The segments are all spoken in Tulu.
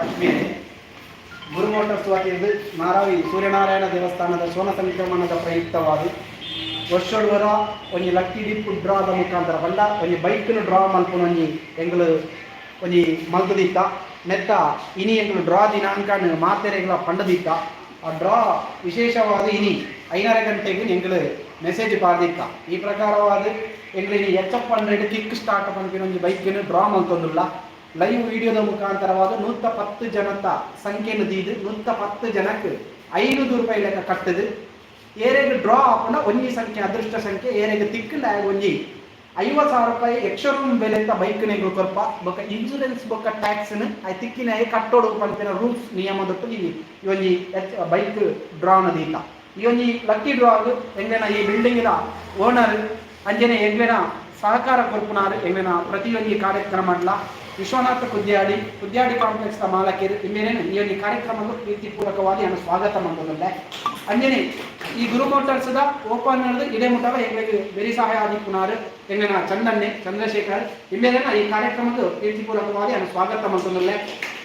ಆತ್ಮೀಯರೇ, ಗುರು ಮೋಟರ್ಸ್ ವತಿಯಿಂದ ನಾರಾವಿ ಸೂರ್ಯನಾರಾಯಣ ದೇವಸ್ಥಾನದ ಸೋಣ ಸಂಕ್ರಮಣದ ಪ್ರಯುಕ್ತವಾದ ವರ್ಷೊಡ್ವರ ಒಂಜಿ ಲಕ್ಕಿ ಡಿಪ್ ಡ್ರಾದ ಮುಖಾಂತರ ಪಂಡ ಒಂಜಿ ಬೈಕ್ನು ಡ್ರಾ ಮಲ್ಪುನ ಒಂಜಿ ಎಂಗ್ಲು ಒಂಜಿ ಮಲ್ತುದಿತ್ತ. ನೆತ್ತ ಇನಿ ಎಂಗ್ಲು ಡ್ರಾ ದಿನಾಂಕನ್ ಮಾತೆರೆಗ್ಲ ಪಂಡದಿತ್ತ. ಆ ಡ್ರಾ ವಿಶೇಷವಾದ ಇನಿ 5:30 ಗಂಟೆಗೆ ಎಂಗ್ಲು ಮೆಸೇಜ್ ಪಾಡ್ದಿತ್ತ. ಈ ಪ್ರಕಾರವಾದ ಎಂಗ್ಲು ಇನಿ HF 100 kick start ಪನ್ಪಿನ ಒಂಜಿ ಬೈಕ್ನು ಡ್ರಾ ಮಲ್ತೊಂದುಲ್ಲ. ಲೈವ್ ವಿಡಿಯೋದ ಮುಖಾಂತರವಾದ 110 ಜನತ ಸಂಖ್ಯೆಯನ್ನು ದೀದು 110 ಜನಕ್ಕೆ 500 ರೂಪಾಯಿ ಲೆಕ್ಕ ಕಟ್ಟದು ಏರೆಗ್ ಡ್ರಾ ಆಪುಂಡ ಒಂಜಿ ಸಂಖ್ಯೆ, ಅದೃಷ್ಟ ಸಂಖ್ಯೆ ಏರೆಗ್ ತಿಕ್ಕಂಡ ಒಂಜಿ 50,000 ರೂಪಾಯಿ ಎಕ್ಸೋರೂಮ್ ಬೆಲೆತ ಬೈಕ್ ನೆಗ್ಲು ಕೊರ್ಪ. ಬೊಕ್ಕ ಇನ್ಶೂರೆನ್ಸ್ ಬೊಕ್ಕ ಟ್ಯಾಕ್ಸ್ I ತಿಕ್ಕಿನ ಕಟ್ಟೋಡು ಪನ್ಪಿನ ರೂಲ್ಸ್ ನಿಯಮದೊಟ್ಟು ಈ ಒಂಜಿ ಬೈಕ್ ಡ್ರಾನ ದೀತ. ಈ ಒಂಜಿ ಲಕ್ಕಿ ಡ್ರಾ ಎಂಗ್ಲೆನ ಈ ಬಿಲ್ಡಿಂಗ್ ಓನರ್, ಅಂಚನೆ ಎಂಗ್ಲೆನ ಸಹಕಾರ ಕೊರ್ಪುನಾರು, ಎಂಗ್ಲೆನ ಪ್ರತಿಯೊಂಜಿ ಕಾರ್ಯಕ್ರಮ ವಿಶ್ವನಾಥ ಕುದ್ಯಾಡಿ, ಕುದ್ಯಾಡಿ ಕಾಂಪ್ಲೆಕ್ಸ್ ದ ಮಾಲಕರು ಇಂಬೇನೇನು ಈ ಒಂದು ಕಾರ್ಯಕ್ರಮಕ್ಕೆ ಪ್ರೀತಿಪೂರ್ವಕವಾಗಿ ನಾನು ಸ್ವಾಗತ ಮಾಡ್ತದಲ್ಲ. ಅಂಜನೆ ಈ ಗುರು ಮೋಟರ್ಸ್ the open ಇದೇ ಮುಟ್ಟವ ಎಂಗಳಿಗೆ ವೆರಿ ಸಹಾಯ ಆದಿಪ್ಪುನಾರು ಎಂಗ್ಲೆನ ಚಂದನ್ನೆ ಚಂದ್ರಶೇಖರ್ ಇಂಬೇನೇನ ಈ ಕಾರ್ಯಕ್ರಮಕ್ಕೆ ಪ್ರೀತಿಪೂರ್ವಕವಾಗಿ ನಾನು ಸ್ವಾಗತ ಮಾಡ್ತದಲ್ಲ.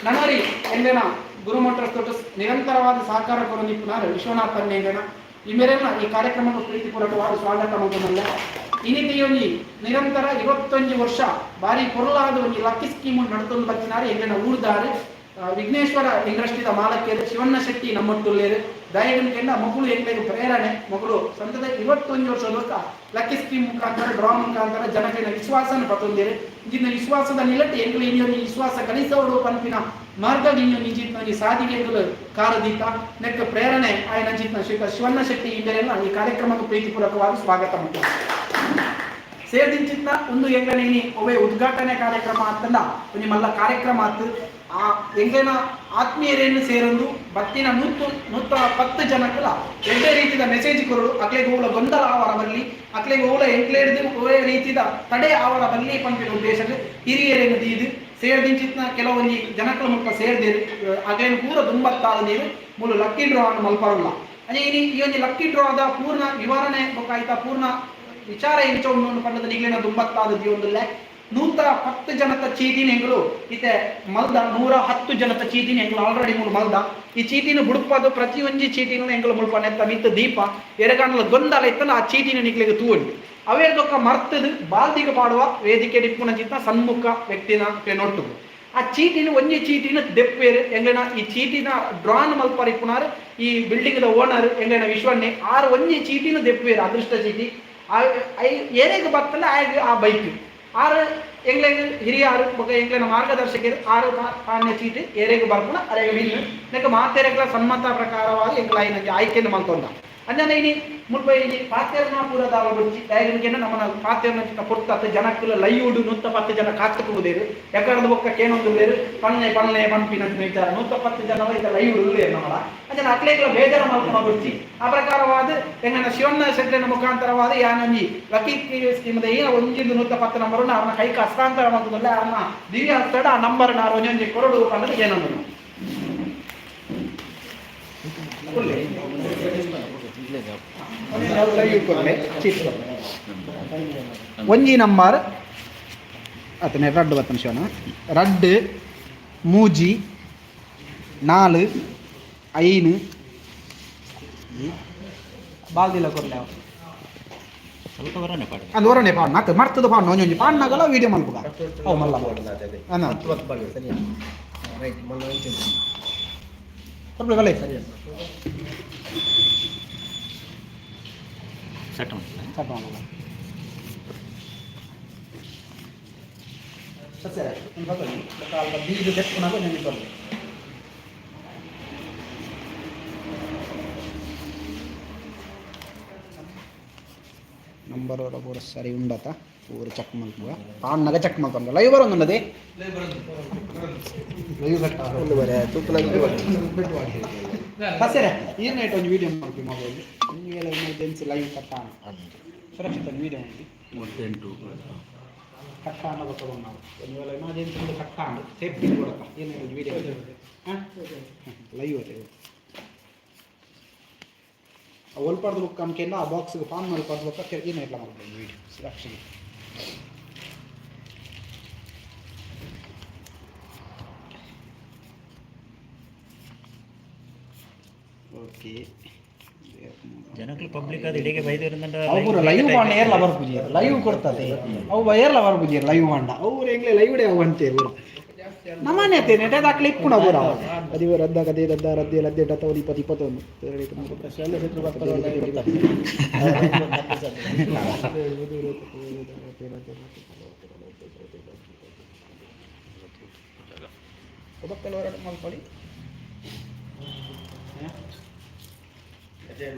ನನರಿ ಎಂಗ್ಲೆನ ಗುರು ಮೋಟರ್ಸ್ ತೊಟ್ಟು ನಿರಂತರವಾದ ಸಹಕಾರ ಕೊರೊಂದಿಪ್ಪುನಾರು ವಿಶ್ವನಾಥ್ ಎಂಗ್ಲೆನ ಇಂಬೇರೇನ ಈ ಕಾರ್ಯಕ್ರಮಕ್ಕೆ ಪ್ರೀತಿಪೂರ್ವಕವಾಗಿ ಸ್ವಾಗತ ಮಾಡ್ತದಲ್ಲ. ಇನಿತಿ ಒಂಜಿ ನಿರಂತರ 21 ವರ್ಷ ಬಾರಿ ಪೊರ್ಲಾದ ಒಂಜಿ ಲಕ್ಕಿ ಸ್ಕೀಮ್ ನಡ್ತೊಂದು ಬತ್ತಿನಾರು ಎಂಗ್ಲೆನ ಊರ್ದಾರು, ವಿಘ್ನೇಶ್ವರ ಇಂಡಸ್ಟ್ರಿದ ಮಾಲಕಿಯರು ಶಿವಣ್ಣ ಶೆಟ್ಟಿ ನಮ್ಮೊಟ್ಟುಲ್ಲೇರು. ದಯಗನ್ ಕೆಂಡ ಮಗಳು ಎಂಗ್ಲೆಗ್ ಪ್ರೇರಣೆ. ಮಗಳು ಸಂತದ 21 ವರ್ಷದ ಲಕ್ಕಿ ಸ್ಕೀಮ್ ಮುಖಾಂತರ, ಡ್ರಾ ಮುಖಾಂತರ ಜನಗಳ ವಿಶ್ವಾಸನ ಪತ್ತೊಂದೇರು. ಇಂಚಿನ ವಿಶ್ವಾಸದ ನಿಲಟ್ಟು ಎಂಗ್ಲು ಇನಿ ಒಂಜಿ ವಿಶ್ವಾಸ ಗಳಿಸೋಡು ಪನ್ಪಿನ ಮಾರ್ಗ ಇನ್ನೊಂದು ಇಂಚಿನ ಒಂಜಿ ಸಾದಿಗೆ ಎಂಗ್ಲು ಕಾರದೀತ. ನೆಕ್ ಪ್ರೇರಣೆ ಆಯನ ಅಂಚಿನ ಶ್ರೀ ಶಿವಣ್ಣ ಶೆಟ್ಟಿ ಇಂಬೆರೆನ ಈ ಕಾರ್ಯಕ್ರಮಕ್ಕೆ ಪ್ರೀತಿಪೂರ್ವಕವಾಗಿ ಸ್ವಾಗತ ಮಾಡ್ತಾರೆ. ಸೇರ್ದಿಂಚಿತ್ನ ಒಂದು ಎಂಗ್ಲನ ಇನಿ ಒವ್ವೆ ಉದ್ಘಾಟನೆ ಕಾರ್ಯಕ್ರಮ ಆತಂಡ ಒಂಜಿ ಮಲ್ಲ ಕಾರ್ಯಕ್ರಮ ಆತು. ಆ ಎಂಗ್ಲೆನ ಆತ್ಮೀಯರೇನು ಸೇರೊಂದು ಬತ್ತಿನ 110 ಜನಕ್ಕಲ ಎಡ್ಡೆ ರೀತಿದ ಮೆಸೇಜ್ ಕೊರಡು. ಅಕ್ಲೆಗ್ ಓಲ ಗೊಂದಲ ಆವರ ಬರ್ಲಿ, ಅಕ್ಲೆಗ್ ಓಲ ಎಂಕ್ಲೇಡ್ದು ಒಳ್ಳೆ ರೀತಿದ ತಡೆ ಆವರ ಬರ್ಲಿ ಪನ್ಪಿನ ಉದ್ದೇಶಕ್ಕೆ ಹಿರಿಯರೇನು ದೀದು ಸೇರ್ದಿಂಚಿತ್ನ ಕೆಲವೊಂಜಿ ಜನಕಲ ಮುಟ್ಟ ಸೇರ್ದೇರು. ಅಕ್ಲೇನು ಪೂರ ದುಂಬತ್ತಾದ ನೀರು ಮೂಲು ಲಕ್ಕಿ ಡ್ರಾ ಅನ್ನು ಮಲ್ಪರಲ್ಲ. ಅದೇ ಇನಿ ಈ ಒಂಜಿ ಲಕ್ಕಿ ಡ್ರಾದ ಪೂರ್ಣ ವಿವರಣೆ ಬೊಕ್ಕ ಆಯ್ತ ಪೂರ್ಣ ವಿಚಾರ ಎಂಚ ಉಂಡು ಪಂಡದ ನಿಗ್ಲಿನ ದುಂಬತ್ತಾದ ದಿಯೊಂದುಲ್ಲೆ. 110 ಜನತ ಚೀಟಿನ ಎಂಗಳು ಇತ್ತೆ ಮಲ್ದ. 110 ಜನತ ಚೀಟಿನ ಎಂಗಳು ಆಲ್ರೆಡಿ ಮೂಲು ಮಲ್ದ. ಈ ಚೀಟಿನ ಬುಡುಪಾದು ಪ್ರತಿಯೊಂಜಿ ಚೀಟಿನ ಎಂಗಳು ಮುಲ್ಪ ನೆತ್ತ ಮಿತ್ತ ದೀಪ. ಎರಗಾಣಲ ಗೊಂದಲ ಇತ್ತಲ್ಲ, ಆ ಚೀಟಿನ ನಿಕ್ಲೆಗ್ ತೂವೊಂಡು ಅವೇ ದೊಕ್ಕ ಮರ್ತದು ಬಾಲ್ದಿಗೆ ಪಾಡುವ ವೇದಿಕೆ ಡಿಪ್ಪುನ ಚಿತ್ತ ಸನ್ಮುಖ ವ್ಯಕ್ತಿನ ನೊಟ್ಟು ಆ ಚೀಟಿನ ಒಂಜಿ ಚೀಟಿನ ದೆಪ್ಪೇರು. ಎಂಗ್ಲೆನ ಈ ಚೀಟಿನ ಡ್ರಾನ್ ಮಲ್ಪರ ಇಪ್ಪುನಾರು ಈ ಬಿಲ್ಡಿಂಗ್ ದ ಓನರ್ ಎಂಗ್ಲೆನ ವಿಶ್ವಣ್ಣೆ. ಆರು ಒಂಜಿ ಚೀಟಿನ ದೆಪ್ಪೇರು, ಅದೃಷ್ಟ ಚೀಟಿ ಏರೆಗ್ ಬತ್ತಲ್ಲ ಆಯಗ್ ಆ ಬೈಕ್. ಆರು ಎಂಗ್ಲೆಗ್ ಹಿರಿಯಾರು ಬೊಕ ಎಂಗ್ಲೆನ ಮಾರ್ಗದರ್ಶಕರು ಆರು ಪಾಣ್ಯ ಚೀಟಿ ಏರೆಗ್ ಬರ್ಪುನ ಅರೆಗ್ ವಿನ್. ನೆಕ್ ಮಾತೆರೆಗ್ಲ ಸಮ್ಮತ ಪ್ರಕಾರವಾಗಿ ಎಂಕ್ಲ ಐನ ಆಯ್ಕೆಯನ್ನು ಮಲ್ತೊಂದ. ಅಂಜನೆ ಇನಿ ಮುಲ್ಪ ಇನಿ ಪಾತೆರ್ನ ಪೂರ ದಾಲ ಬೊಡ್ಚಿ. ದಾಯೆಗಂಕೆನ ನಮನ ಪಾತೆರ್ನ ಚಿಕ್ಕ ಪೊರ್ತತ್ ಜನಕ್ಕುಲ ಲೈವುಡು 110 ಜನ ಕಾತುಕುದೇರು. ಎಕಡದ ಬೊಕ್ಕ ಕೇನೊಂದುಲ್ಲೇರು, ಪನ್ನೆ ಪನ್ನೆ ಪನ್ಪಿನ ವಿಚಾರ. 110 ಜನ ಇತ್ತ ಲೈವುಡು ಉಲ್ಲೇರು ನಮಡ. ಅಂಚನೆ ಅಕ್ಲೆಗ್ಲ ಬೇಜಾರ ಮಲ್ಪುನ ಬೊಡ್ಚಿ. ಆ ಪ್ರಕಾರವಾದ ಎಂಗನ ಶಿವಣ್ಣ ಶೆಟ್ಟೆನ ಮುಖಾಂತರವಾದ ಯಾನೊಂಜಿ ಲಕ್ಕಿ ಸ್ಕೀಮ್ದ ಏನ ಒಂಜಿಂದು 110 ನಂಬರ್ ಅವ್ರನ್ನ ಕೈಗೆ ಹಸ್ತಾಂತರ ಮಲ್ತದಲ್ಲ, ಅವ್ರನ್ನ ದಿವ್ಯ ಹಸ್ತಡ ಆ ನಂಬರ್ ನಾರು ಒಂಜೊಂಜಿ ಕೊರಡು ಪಂಡದ ಏನೊಂದು ಕೊರ್ಲೆ. ಚೀಟ್ ಒಂಜಿ ನಂಬರ್ ಅತನೆ ರಡ್ಡು ಬತ್ತನ ಶಿವನ. ರಡ್ಡು ಮೂಜಿ ನಾಲು ಐನು ಬಾಲ್ದಿಲ್ಲ ಕೊರ್ಲೆ ಅವ. ಸ್ವಲ್ಪ ಬರೋಣ ಪಾಡ. ಅದು ಹೊರನೆ ಪಾಡ್ ನಾಕ್ ಮರ್ತದ ಪಾಡ್ ಒಂಜೊಂಜಿ ಪಾಡ್ನಾಗಲ ವೀಡಿಯೋ ಮಲ್ಪುಗ ಅವು ಮಲ್ಲ ಅನ್ನ. ಸರಿ, ರೈಟ್, ಮೊನ್ನೆ. ಕೊರ್ಲೆ ಬಲೆ. ಸರಿ. ಸೆಟ್ ಮಾಡ್ತೀನಿ. ಸಟ್ ಮಾಡುವ ಸರಿ. ಒಂದು ಬರ್ತದೆ ಅಲ್ಪ ಬೀಜ ದೆಪ್ಪುನಾಗ ಒಂಜೊಂಜಿ ಕೊರ್ಲೆ. ನಂಬರ್ ವರ ಪೂರ ಸರಿ ಉಂಡತ ಪೂರ ಚೆಕ್ ಮಲ್ಪುಗ. ಪಾಡ್ನಾಗ ಚೆಕ್ ಮಲ್ಪಂಗ. ಲೈವ್ ಬರೋದುಂಡದೆ, ಲೈವ್ ಕಟ್ಟ. ಒಂದು ಮರೆ ತೂಪುನಾಗ. ಸರಿ, ಏನಾಯ್ತು? ಒಂದು ವೀಡಿಯೋ ಮಲ್ಪಿ ಮೊಬೈಲ್. ಒಂದು ವೇಳೆ ಎಮರ್ಜೆನ್ಸಿ ಲೈವ್ ಕಟ್ಟ, ಸುರಕ್ಷಿತ ವೀಡಿಯೋ ಮಾಡಿ. 8. ಕಟ್ಟಾಂಡ ಗೊತ್ತದ ನಾವು. ಒಂದು ವೇಳೆ ಎಮರ್ಜೆನ್ಸಿ ಒಂದು ಕಟ್ಟಾಂಡು ಸೇಫ್ಟಿ ಕೊಡಪ್ಪ. ಏನಾಯ್ತು? ವೀಡಿಯೋ ಹಾಂ ಲೈವ್ ಅದೇ. ಒಲ್ಪಾರ್ದು ಬುಕ್ ಅನ್ಕೆಂಡ ಆ ಬಾಕ್ಸ್ಗೆ ಫಾನ್ ಮಲ್ಪಾರ್ದು ಬೊಕ್ಕ ಏನು ಇట్లా ಮಲ್ಪೊಡು ವೀಡಿಯೋ ಸುರಕ್ಷಿತ. ಓಕೆ. ಜನಕ್ಲು ಪಬ್ಲಿಕ್ ಅದು ಇಡೀ ಬೈದಿರಂದಂಡ. ಅವು ಪೂರ ಲೈವ್ ಬಾಂಡ ಏರ್ಲ ಬರ್ಪುಜಿ, ಲೈವ್ ಕೊಡ್ತದೆ. ಅವು ಏರ್ಲ ಬರ್ಪುಜಿ ಲೈವ್ ಬಾಂಡ. ಅವ್ರು ಎಂಗ್ಲೆ ಲೈವ್ ಡೇ ಅವು ಅಂತೀರಿ ಪೂರ. ನಮ್ಮನೆ ಅತ್ತೆ ನೆಟೆ ದಾಖಲೆ ಇಪ್ಪುಣ ಪೂರ. 13, 14, 15, 16, 17, 18, 19, 20, 21. ಮಲ್ಪಡಿ.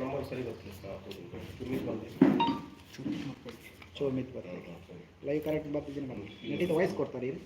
ನಂಬರ್ ಸರಿ ಗೊತ್ತಿಲ್ಲ. ಚೋ ಮಿತ್ ಬರ್ತದೆ, ಲೈವ್ ಕರೆಕ್ಟ್ ಬರ್ತಿದ್ದೀನಿ ಮಾಡಿ. ನೆಟ್ಟಿದ ವಾಯ್ಸ್ ಕೊಡ್ತಾರೆ ಇಲ್ಲಿ.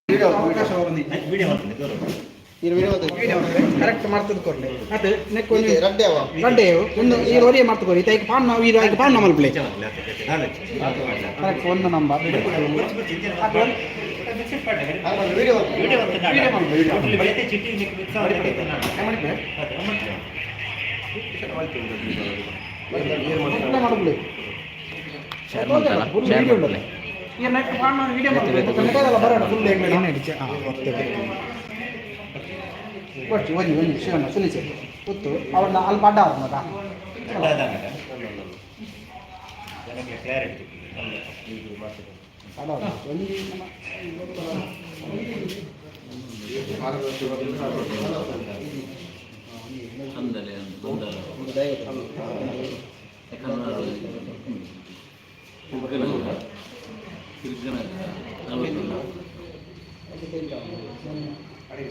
ಅವಕಾಶ ಬಂದಿತ್ತು. ವಿಡಿಯೋ ಮಾಡ್ತೀನಿ ದೂರ. ಕರೆಕ್ಟ್ ಮಾಡ್ತದ ಕೊರ್ಲೆ ಅದು ನೆಕ್ ಒಂದು ರಡ್ಡೆ ಅವ. ರಡ್ಡೆ ಒಂದು ಈ ಒರಿಯ ಮಾಡ್ತು ಕೊರಿ. ಐಕ್ ಪಾನ್ ನಾವು ಈ ಐಕ್ ಪಾನ್ ನಮ್ಮಲ್ ಪ್ಲೇ ಕರೆಕ್ಟ್ ಒಂದು ನಂಬರ್. ವಿಡಿಯೋ. Video video. ಬೇತೆ ಚಿಟ್ಟಿ ಮಿಕ್ಸ್. ಮಾಡಬ್ಲಿ. ಶೇರ್ ಮಾಡ್ತಾನ? ಶೇರ್ ಮಾಡ್ತಾನೆ. ಈ ನೆಕ್ ಪಾನ್ ವಿಡಿಯೋ ಮಾಡ್ತಾರೆ ಬರೋಣ ಫುಲ್. ಒಟ್ಟು ಒಂಜಿ ಒಂಜಿ ಶಿವಣ್ಣ ಸುನಿಚೆ ಉತ್ತು ಅವನ್ನ ಅಲ್ಪ ಅಡ್ಡ ಆದ. ಜನಕ್ಕೆ ಕ್ಲಾರಿಟಿ. ಅಲ್ಲ, ಒಂಜಿ ನಮ್ಮ ಅಂದಲೆ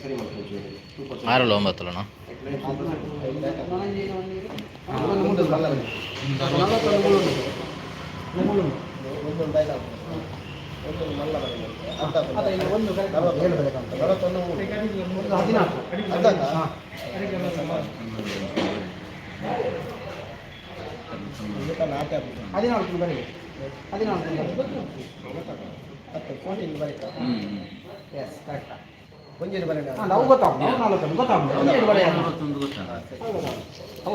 ಸರಿ ಮಾಡ್ತೀನಿ. ಆರಲ್ಲ ಒಂಬತ್ತಲ್ಲಣ್ಣ? ಒಂದು ಒಂದೊಂದು ಐದು ಒಂದೊಂದು ಮಲ್ಲ. ಅದ ಇಲ್ಲಿ ಒಂದು correct ಹೇಳ್ಬೇಕಂತ. 41 3. ಒಂದು 14. ಅರ್ಧಕ್ಕ? ಹಾ. 14 ಬರೀ, 14. ಹತ್ತು 14 ಬರೀತಾ. S, correct. ಒಂಜೇನು ಬರೀ. ನಾವು ಗೊತ್ತಾಗ ನಾಲ್ಕು ಗೊತ್ತಾಗ ಒಂದು ಬರೀ.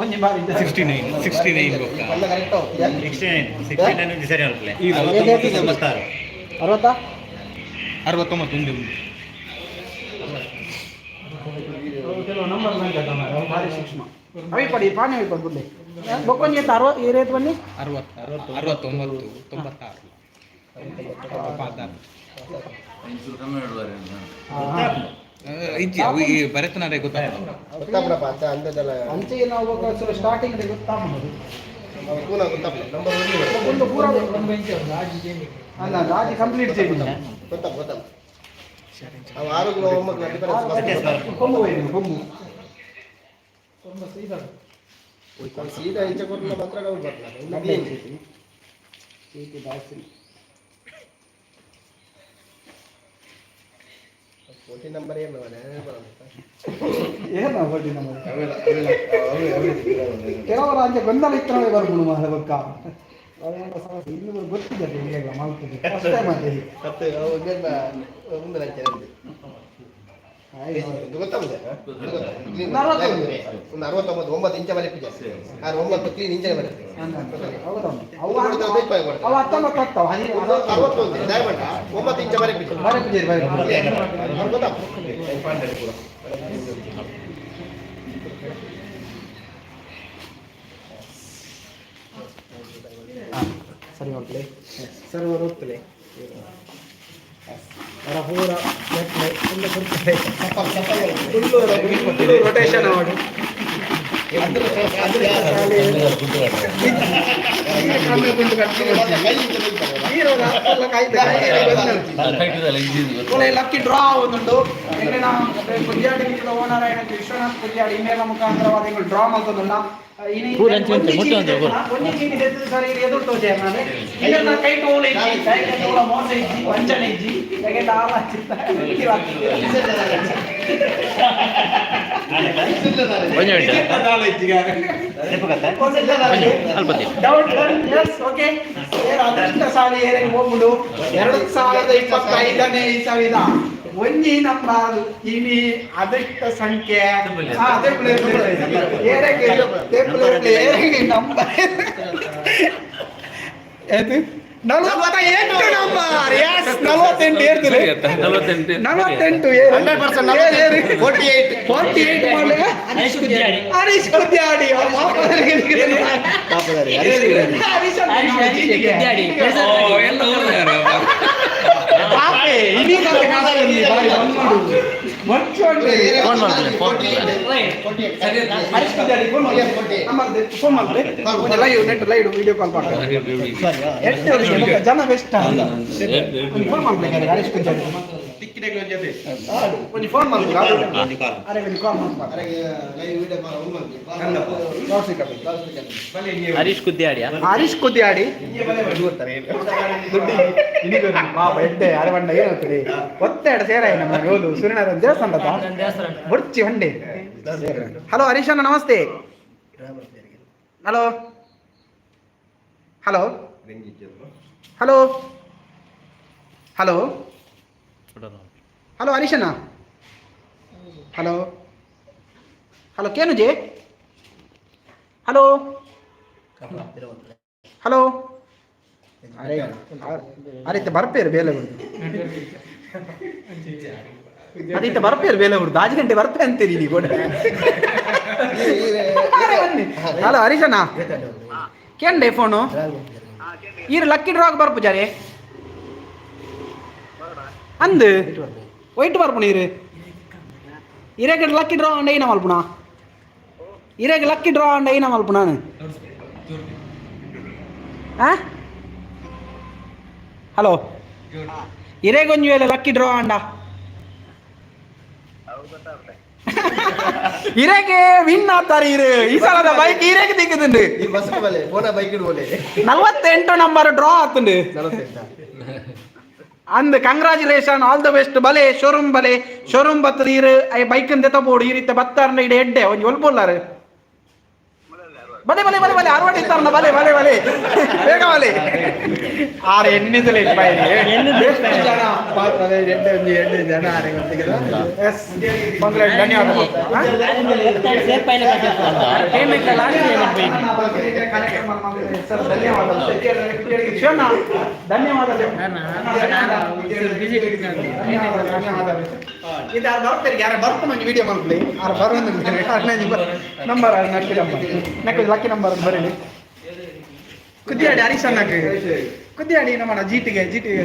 ಒಂಜಿ ಬಾರಿ. 69, 69 ಬೊಕ್ಕ. ಪಲ್ಲ ಕರೆಕ್ಟ್. 69, 69 ಒಂಜಿ ಸರಿ ಅಲ್ಪಲೆ. 96. 60. 69 ಒಂದು ಒಂದು. ಕೆಲವು ನಂಬರ್ ಭಾರಿ ಸೂಕ್ಷ್ಮ ಅವಿ ಪಡಿ ಪಾನಿ ಅವಿ ಪಡಿ ಬುಡ್ಲೆ ಬೊಕ್ಕೊಂಜಿ ಎತ್ತ 60 ಏರೇತ್ ಬನ್ನಿ. 60, 69, 96. ಗೊತ್ತಾಗ್ತದೆ. ಇಜ್ಜಿ, ಅವು ಈ ಭರತನಾಟ್ಯ ಗೊತ್ತಾಗ್ತದೆ. ಗೊತ್ತಾಪುನಪ್ಪ ಅಂತ ಅಂದಾಜಲ್ಲ. ಅಂಚೆ ನಾವು ಸ್ಟಾರ್ಟಿಂಗ್ ಗೊತ್ತಾಗ್ಬೋದು. ಅವು ಕೂನ ಗೊತ್ತಾಪುನ ನಂಬರ್ ಒಂದು. ಒಂದು ಪೂರ ಅಲ್ಲ, ರಾಜಿ ಕಂಪ್ಲೀಟ್ ಚೇಂಜ್. ಗೊತ್ತಾಪ ಗೊತ್ತಾಪ. ಅವು ಆರೋಗ್ಯ ಒಂಬತ್ತು ಡಿಫರೆನ್ಸ್ ಬರ್ತದೆ. ಕೊಂಬು ಒಯ್ದು, ಕೊಂಬು. ಅವು ಸೀದಾ ಇಂಚ ಕೊಟ್ಟರೆ ಮಾತ್ರ ಡೌಟ್ ಬರ್ತದೆ, ಇನ್ನು ಕ್ಲೀನ್. ಚೀಟಿ ದಾಸ್ತಿ. 14 ನಂಬರ್ ಏನು ಬರೋದು? ಏನು ಬಡ್ಡಿ ನಮ್ಮದು? ಕೆಲವರು ಅಂಚೆ ಗೊಂದಲ ಇತ್ತನವೇ ಬರ್ಬೋದು ಮಾಡ ಬೊಕ್ಕ. ಅವೆಲ್ಲ ಸಮಸ್ಯೆ ಇನ್ನು ಗೊತ್ತಿದೆ ಹೇಗೆ ಮಾಡ್ತದೆ, ಫಸ್ಟ್ ಟೈಮ್ ಅದೇ. ಹತ್ತು ಮುಂದೆ ಲಂಚ ಇರುತ್ತೆ. ಇದು ಗೊತ್ತಾಗುದೆ? ಇದು ಗೊತ್ತಾ? ಕ್ಲೀನ್. 41. ಒಂದು 69, 9 ಇಂಚ ಬಲೆ ಪೂಜೆ ಆರು ಒಂಬತ್ತು ಕ್ಲೀನ್ ಇಂಚ ಬಲೆ. ಹೌದಾ? ಅವು ಅವು 19 ಆಗ್ತಾವ. 61 ಡೈಮಂಡ್ 9 ಇಂಚ ಬಲೆ ಪೂಜೆ. ಬರೆ ಪೂಜೆ, ಬರೆ ಪೂಜೆ. ಗೊತ್ತಾ? ಸರಿ ಮಕ್ಕಳೇ, ಸರ್ವರು ಒತ್ತಲೆ ಅವರ ಪೂರ ಮೆಟ್ಲೆ ಫುಲ್ ಕೊಡ್ತಾರೆ, ಫುಲ್ಲು ರೊಟೇಷನ್ ಮಾಡಿ. ಲಕ್ಕಿ ಡ್ರಾ ಒಂದುಂಡು. ಎಂಗ್ಲೆನ ಕುದ್ಯಾಡಿ ಓನರ್ ಆಯಿನ ವಿಶ್ವನಾಥ್ ಕುದ್ಯಾಡಿ ಇಮೇಲ ಮುಖಾಂತರವಾದ ಎಂಗುಲು ಡ್ರಾ ಮಲ್ತೊಂದುಲ್ಲ. ಇನಿ ಒಂಜಿ ಚೀಟಿ ದೆತ್ತುನ, ಒಂಜಿ ಚೀಟಿ ದೆತ್ತುದು ಸರಿ ಇಲ್ಲಿ ಎದುರು ತೋಜೆ ಅನ್ನಾನೆ. ಇದನ್ನ ಕೈಟ್ ಓಲ ಇಜ್ಜಿ, ಕೈಟ್ ಓಲ ಮೋಸ ಇಜ್ಜಿ, ವಂಚನೆ ಇಜ್ಜಿ, ಯಾಕೆಂದ್ರೆ ಆಲ ಚಿತ್ತ. Doubt yes okay. ಅದೃಷ್ಟಶಾಲಿ ಏರಿಗೆ ಹೋಗ್ಬಿಡು 2025ನೇ ಇಸವಿದ ಒಂಜಿ ನಂಬರ್ ಇನಿ ಅದೃಷ್ಟ ಸಂಖ್ಯೆ. ಹಾ, ಅದೇ ಪ್ಲೇಸ್ ಏರಿಗೆ ಏರಿಗೆ ನಂಬರ್ ಏತು 48 ನಂಬರ್. ಎಸ್, 48 ಏರ್ತದೆ. 48 ಏರು. 100%. ಏರು, ಏರು. 48. 48 ಮಾಡಲೆ ಹರೀಶ್ ಕುದ್ಯಾಡಿ. ಹರೀಶ್ ಕುದ್ಯಾಡಿ. ಹರೀಶ್ ಕುದ್ಯಾಡಿ. ಎಲ್ಲ ಊರ್ನವ್ರು. ಪಾಪೆ ಇಡೀ ಕತೆ ಕಾಣುತ್ತದೆ ಬಾರಿ ಬಂದ್ಬಿಡು. ಮಚ್ಚು ಉಂಟು. ಫೋನ್ ಮಾಡ್ತೀನಿ. ಹರೀಶ್ ಕುದ್ಯಾಡಿ ಫೋನ್ ಮಾಡಿ, ನಮ್ಮದು ಫೋನ್ ಮಾಡ್ರೆ ಒಂದು ಲೈವ್ ನೆಟ್ ಲೈವ್ ವಿಡಿಯೋ ಕಾಲ್ ಮಾಡ್ತಾರೆ. ಎಷ್ಟು ಅವರಿಗೆ ಬೊಕ್ಕ ಜನ ಬೆಸ್ಟ್ ಅಂತ ಒಂದು ಫೋನ್ ಮಾಡ್ಬೇಕಾದ್ರೆ ಹರೀಶ್ ಕುದ್ಯಾಡಿ ಒಂದು ಫೋನ್ ಮಾಡ್ಬೇಕು. ಅರೆ ಒಂದು ಕಾಲ್ ಮಾಡ್ತಾರೆ. ಹರೀಶ್ ಕುದ್ಯಾಡಿಯಾ? ಹರೀಶ್ ಕುದ್ಯಾಡಿ ದುಡ್ಡು ಇನಿಗೊರಿ ಪಾಪ ಎಡ್ಡೆ ಅರೆ ಬಂಡ ಏನಾಗ್ತದೆ ಒತ್ತೆರಡು ಸೇರಾಯಿ ನಮ್ಮ ಹೋದು ಸೂರ್ಯನಾರಾಯಣ ದೇವಸ್ಥಾನದ ಬೊರ್ಚಿ ಹೊಂಡೆ. ಹಲೋ ಹರೀಶ್ ಅಣ್ಣ, namaste. Hello hello hello hello hello Harish ಅಣ್ಣ, ಹಲೋ ಹಲೋ ಕೇನುಜೆ, ಹಲೋ ಹಲೋ. ಅರೆ ಅರೆ ಇತ್ತ ಬರ್ಪೇರು ಬೇಲೆ ಬಿಡುದು. ಅದೇ ಇತ್ತ ಬರ್ಪೇರು ಬೇಲೆ ಬಿಡುದು. ಆಜ್ ಗಂಟೆ ಬರ್ಪೆ ಅಂತೀರಿ ನೀವು ಕೂಡ. ಅರೆ ಬನ್ನಿ. ಹಲೋ ಹರೀಶಣ್ಣ, ಕೇಂಡೆ ಫೋನು? ಈರು ಲಕ್ಕಿ ಡ್ರಾಗ್ ಬರ್ಪುಜಾರೆ ಅಂದು ವೈಟ್ ಬರ್ಪುಣ ಈರು ಇರೇಗ ಲಕ್ಕಿ ಡ್ರಾ ಅಂಡ ಏನ ಮಲ್ಪುಣ ಇರೇಗ ಲಕ್ಕಿ ಡ್ರಾ ಅಂಡ ಏನ ಮಲ್ಪುಣ ಆ ಹಲೋ ಇರೇಗೊಂಜಿ ವೇಳೆ ಲಕ್ಕಿ ಡ್ರಾ ಅಂಡ ಇರೇಗೆ ವಿನ್ ಆತಾರೆ. ಇರು ಈ ಸಲದ ಬೈಕ್ ಇರೇಗೆ ದಿಕ್ಕುದುಂಡು. ಈ ಬಸ್ ಬಲೆ ಫೋನ ಬೈಕ್ ಇಡುವಲೆ. 48 ನಂಬರ್ ಡ್ರಾ ಆತುಂಡು. 48. ಅಂದ್ ಕಂಗ್ರಾಚುಲೇಷನ್, ಆಲ್ the best. ಬಲೆ ಶೋರೂಮ್, ಬಲೆ ಶೋರೂಮ್ ಬತ್ತದ ಈರು I bike ಅಂತ ಬೋಡು. ಈ ರೀತಿ ಬತ್ತಾರನ ಇಡೆ ಎಡ್ಡೆ ಒಂಜಿ ಒಲ್ಪುಲ್ಲಾರು. ಬಲೆ ಬಲೆ ಬಲೆ ಬಲೆ ಅರವಡಿ ಇತ್ತಾರನ. ಬಲೆ ಬಲೆ ಬಲೆ ಬೇಗ ಬಲೆ. ಆರು ಎಣ್ಣಿದಲೇ ಎಷ್ಟು ಜನ ಪಾತ್ರ ಎಡ್ಡೆ ಒಂಜಿ ಎಡ್ಡೆ ಜನ ಆರೆ ಗೊತ್ತಿಲ್ಲ. ಎಸ್, ಕಂಗ್ರಾಟ್, ಧನ್ಯವಾದ. Payment last payment. ಸರ್ ಧನ್ಯವಾದ. ಶಿವಣ್ಣ ಧನ್ಯವಾದ. ಧನ್ಯವಾದ. ಇದು ಯಾರು ಬರ್ತಾರೆ, ಯಾರು ಬರ್ಕೊಂಡು ಒಂದು ವಿಡಿಯೋ ಮಾಡ್ಲಿ. ಯಾರು ಬರೋದು ನಂಬರ್ ಲಕ್ಕಿ ನಂಬರ್ ನಕ್ಕು ಲಕ್ಕಿ ನಂಬರ್ ಬರೀಲಿ. ಕುದ್ಯಾಡಿ ಹರೀಶ್ ಅಣ್ಣಕ್ಕೆ ಕುದ್ಯಾಡಿ ನಮ್ಮ ಜೀಟಿಗೆ ಜೀಟಿಗೆ.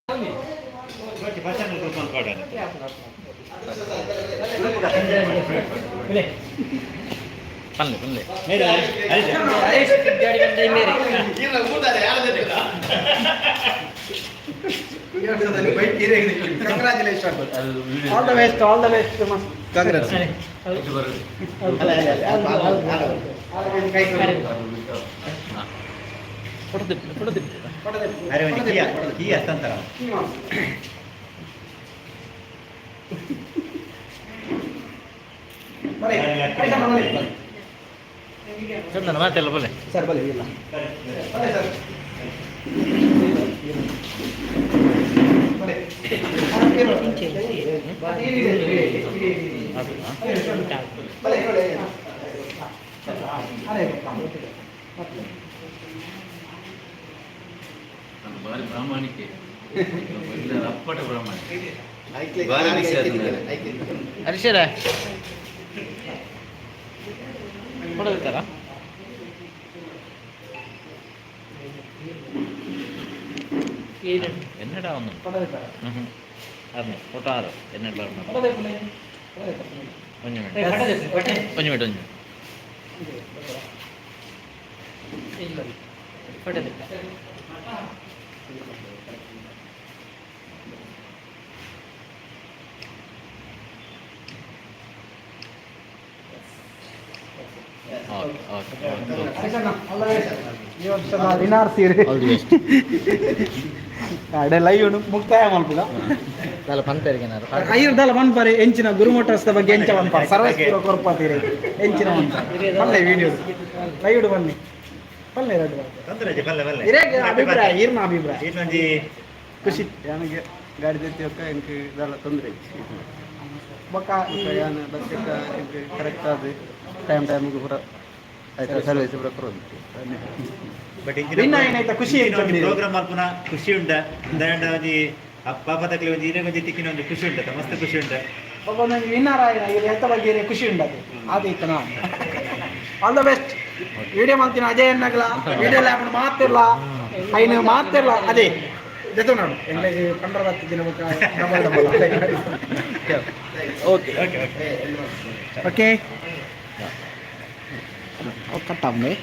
ಪನ್ಲೆ ಪನ್ಲೆ. Congratulation, all the best, all the best. Congress. ಅರೆ ಒಂಜಿ ಕೀ ಕೀ ಹಸ್ತಾಂತರ. ಚಂದನ ಮಾತೆಲ್ಲ ಬಲ್ಲೆ. ಸರ್, ಬಲೆ ಇಲ್ಲ, ಬಲೆ ಸರ್, ಬಲೆ. ಬಲೆ ಬಲೆ. ಅರೆ. ಬಾರಿ ಪ್ರಾಮಾಣಿಕೆ, ಅಪ್ಪಟ ಪ್ರಾಮಾಣಿಕ. ಬಾರಿ ಬಿಸಿ ಆಯ್ತು. ಹರೀಶರ ಕೊಡೋದಿತ್ತಾರ? ಎನ್ನಡ ಒಂದು ಆರ್ನೆ ಫೋಟೋ ಆರು ಎನ್ನಡ. ಒಂಜಿ ಮಿನಿಟ್, ಒಂಜಿ ಮಿನಿಟ್, ಒಂಜಿ ಮಿನಿಟ್. Okay okay. ಈ ವರ್ಷದ ವಿನಾರ್ ಸೀರೆ ಅಡೆ ಲೈವ್ ಮುಕ್ತಾಯ ಮಲ್ಪುಗ. ದಾಲ ಪಂತರಿಗೆ. ಐರ್ದಲ ಮನ್ಪರೆ ಎಂಚಿನ ಗುರು ಮೋಟರ್ಸ್ ಬಗ್ಗೆ ಎಂಚ ಮನ್ಪಾರ ಸರ್ವಿಸ್ ಪೂರ ಕೊರ್ಪಾತೀರಿ ಎಂಚಿನ ಮನ್ಪ ಪಲ್ಲೆ ವಿಡಿಯೋ ಲೈವ್ ಬನ್ನಿ ಪಲ್ಲೆ ಎರಡು. ತೊಂದರೆ ಬಲ್ಲೆ ಬಲ್ಲೆ. ಇರೇಗ ಅಭಿಪ್ರಾಯ, ಈರ್ನ ಅಭಿಪ್ರಾಯ? ಇನ್ನೊಂಜಿ. ಖುಷಿ. ಯಾನಿಗೆ ಗಾಡಿ ತೆತ್ತಿಯೊಕ್ಕ ಎಂಕ್ ದಾಲ ತೊಂದರೆ ಇಜ್ಜಿ. ಬೊಕ್ಕ ಬೊಕ್ಕ ಯಾನ್ ಬತ್ತೆಕ್ಕ ಎಂಕ್ ಕರೆಕ್ಟ್ ಆದ್ ಟೈಮ್ ಟೈಮ್ಗೆ ಪೂರ ಆಯ್ತಾ ಸರ್ವಿಸ್ ಪೂರ ಕೊರೊಂದು. ಬಟ್ ವಿನ್ ಆಯ್ನಾಯ್ತ ಖುಷಿ ಎಂಚ ಉಂಡು? ಪ್ರೋಗ್ರಾಮ್ ಮಲ್ಪುನ ಖುಷಿ ಉಂಡ ದಾಂಡ ಒಂಜಿ ಪಾಪ ತಕ್ಲೆ ಒಂಜಿ ಇರೆ ಒಂಜಿ ತಿಕ್ಕಿನ ಒಂಜಿ ಖುಷಿ ಉಂಡ, ಮಸ್ತ್ ಖುಷಿ ಉಂಡ. ಒಬ್ಬ ವಿನ್ನರ್ ಆಯ್ನ ಇವ್ರು ಎಂತ ಬಗ್ಗೆ ಖುಷಿ ಉಂಡದು ಆದೀತನ. ಆಲ್ the best. Video ಮಾಡ್ತೀನಿ ಅಜಯ್ ಅನ್ನಗಲ ವಿಡಿಯೋ ಲ್ಯಾಪ್ ಮಾತಿರ್ಲ ಐನು ಮಾತಿರ್ಲ ಅದೇ ಜೊತೆ ನೋಡು ಎಂಗ್ಲೇಜ್ ಪಂಡ್ರ ಬತ್ತು ದಿನ double double. Okay okay. Okay, cut ಆಮೇಲೆ.